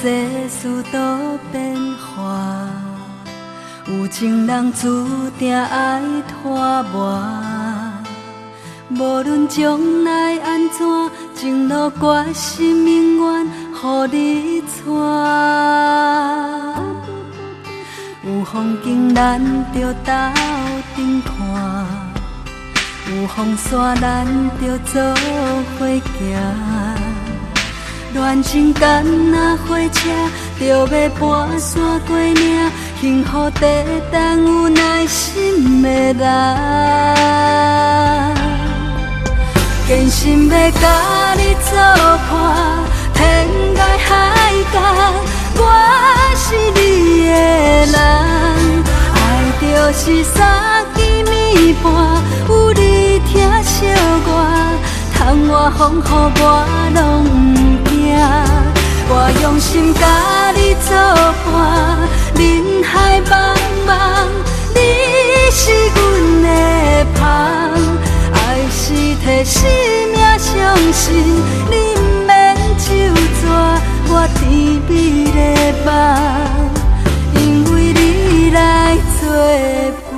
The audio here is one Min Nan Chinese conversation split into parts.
世事多變化，有情人注定愛拖磨。無論將來按怎，情路決心永遠予你帶。有風景咱就鬥陣看，有風沙咱就做伙行。戀情敢若火車，著欲搬山過嶺，幸福在等有耐心的人。堅心欲佮你做伴，天涯海角，我是你的人。愛就是三更暝半，有你疼惜我，窗外風雨我攏毋驚。我用心佮你做伴，人海茫茫，你是阮的帆。愛是提生命相信，你毋免手逝，我甜美的夢，因為你來做伴。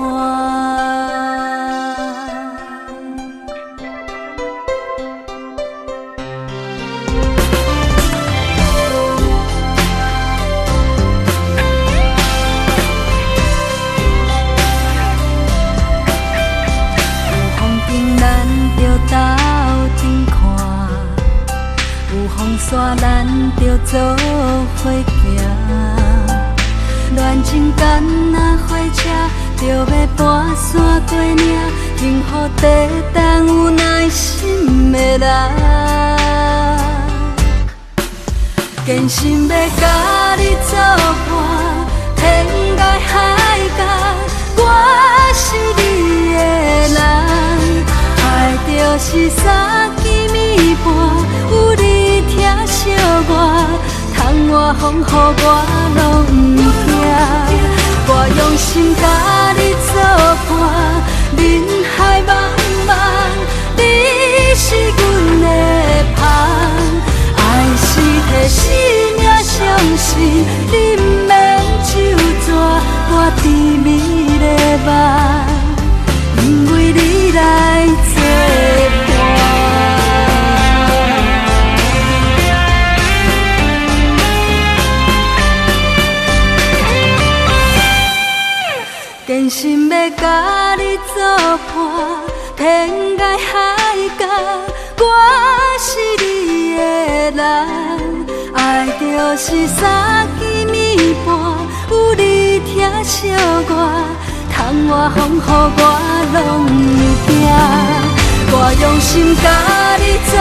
有風景咱就鬥陣看，有風沙咱就做伙行。戀情敢若火車，著欲搬山過嶺，幸福在等有耐心的人。堅心欲佮你做伴，天涯海角，我是你的人。愛就是三更暝半，有你疼惜我，窗外風雨我攏毋驚。我用心佮你做伴，人海茫茫，你是阮的帆。愛是提生命相信，你毋免手逝，我甜美的夢，因為你來做伴。堅心欲佮你做伴，天涯海角，我是你的人。愛就是三更暝半，有你疼惜我，窗外風雨我攏毋驚。我用心佮你做